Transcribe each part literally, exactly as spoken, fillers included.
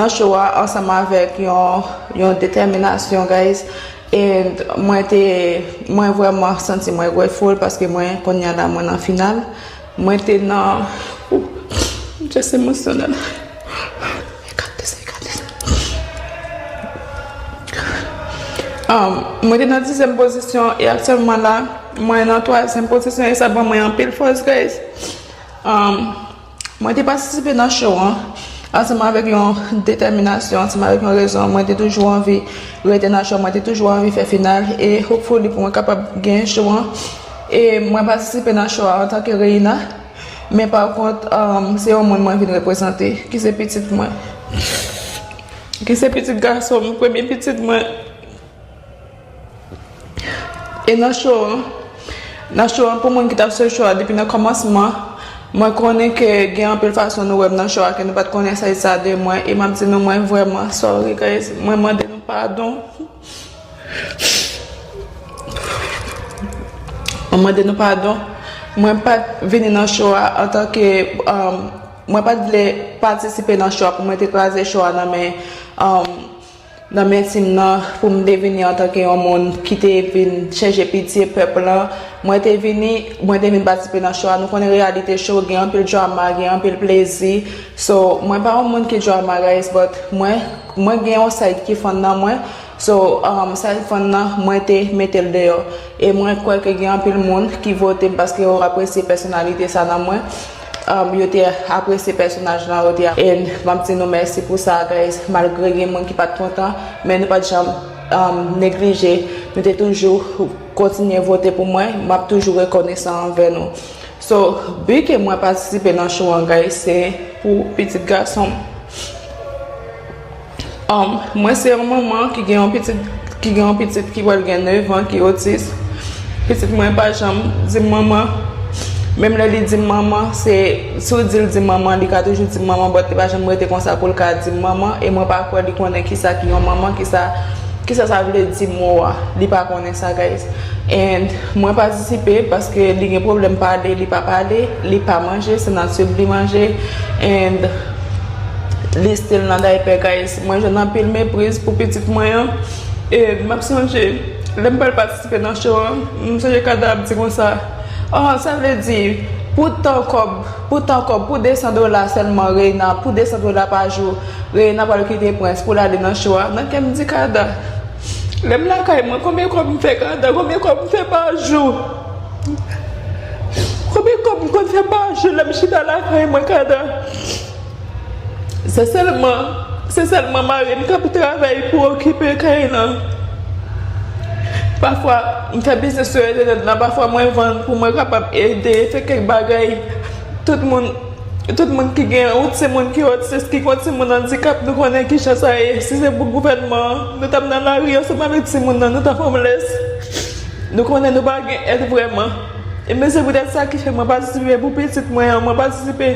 nan show a ansanm avèk yon, yon detèminasyon, guys. And mwen te, mwen vrèman santi mwen grateful paske mwen, kounye a la, mwen nan final. Mwen te nan, ooh, just emotional. Ekate sa, ekate sa. Um, mwen te nan dizyèm pozisyon e aktyèlman la, mwen nan twazyèm pozisyon e sa ban mwen anpil fòs, guys. Um, mwen te patisipe nan show an ansanm avèk yon detèminasyon, ansanm avèk yon rezon. Mwen te toujou anvi rete nan show, mwen te toujou anvi fè final e hopefully pou mwen kapab genyen show an. E mwen patisipe nan show a antanke Reina, men pa kont, um, se yon moun mwen vin reprezante, ki se pitit mwen, ki se pitit gason m, premye pitit mwen. E nan show an, nan show an, pou moun ki t ap swiv show a depi nan kòmansman, mwen konnen ke gen anpil fason nou wè m nan show a ke nou pa t konnen sa, sa de mwen, e m ap di nou, mwen vrèman sorry, guys. Mwen mande nou padon. Mwen mande nou padon. Mwen pa t vini nan show a antanke, um, mwen pa t vle patisipe nan show a pou mwen te kraze show a nan men, um, nan men team nan, pou m te vini antanke yon moun ki te vin chèche pitye pèp lan. Mwen te vini, mwen te vin patisipe nan show a. Nou konnen reyalite show, gen anpil drama, gen anpil plezi. So, mwen pa yon moun ki drama, guys, but mwen, mwen gen yon side ki fun nan mwen. So, um, side fun nan, mwen te mete l deyò. E mwen kwè ke gen anpil moun ki vote m paske yo apresye pèsonalite sa nan mwen. Um, yo te apresye pèsonaj lan, yo te, and m ap di nou mèsi pou sa, guys, malgre gen moun ki pa t kontan, men nou pa t janm, um, neglije, nou te toujou kontinye vote pou mwen, m ap toujou rekonesan anvè nou. So, bi ke mwen patisipe nan show an, guys, se pou pitit gason m. Um, mwen se yon manman ki gen yon pitit, ki gen yon pitit ki pral gen nèf an, ki otis. Pitit mwen pa janm di m manman. Menm lè li di m manman, se, si w di l di m manman, li ka toujou di m manman, but li pa janm rete konsa pou l ka di m manman. E mwen pa kwè li konnen kisa ki yon manman, kisa, kisa sa vle di mo a. Li pa konnen sa, guys. And mwen patisipe paske li gen pwoblèm pale, li pa pale, li pa manje, se nan tib li manje. And li still nan daypè, guys. Mwen jwenn anpil mepriz pou pitit mwen an. E m ap sonje, lè m pral patisipe nan show an, m sonje Kada ap di konsa, "Oh, sa vle di, pou tan kòb, pou tan kòb, pou de san dola sèlman, Reina, pou de san dola pa jou, Reina pral kite Prince pou l ale nan show a." Nan kè m di, "Kada, lè m lakay mwen, konbyen kòb m fè, Kada? Konbyen kòb m fè pa jou? Konbyen kòb m konn fè pa jou lè m chita lakay mwen, Kada?" Se sèlman, se sèlman mari m k ap travay pou okipe kay lan. Pafwa, m fè biznis sou entènèt la, pafwa mwen vann pou mwen kapab ede, fè kèk bagay. Tout moun, tout moun ki gen yon timoun ki otis, ki gen yon timoun andikap, nou konnen kijan sa ye. Si se pou gouvènman an, nou t ap nan lari ansanm avèk timoun nan, nou t ap homeless. Nou konnen nou pa gen èd vrèman. E men se poutèt sa ki fè mwen patisipe pou pitit mwen an, mwen patisipe.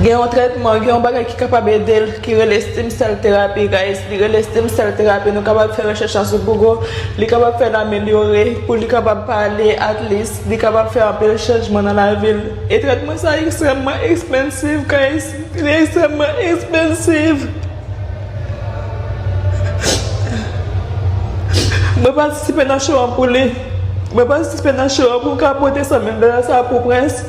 Gen yon trètman, gen yon bagay ki kapab ede l, ki rele stem cell therapy, guys. Li rele stem cell therapy. Nou kapab fè rechèch la sou Google. Li kapab fè l amelyore pou li kapab pale, at least. Li kapab fè anpil chanjman nan lavi l. E trètman sa ekstrèmman expensive, guys. Li ekstrèmman expensive. Mwen patisipe nan show an pou li. Mwen patisipe nan show an pou m ka pote san mil dola sa pou Prince.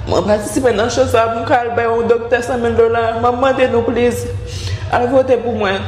Mwen patisipe nan show sa pou m ka al bay yon doktè san mil dola. M ap mande nou, please, al vote pou mwen.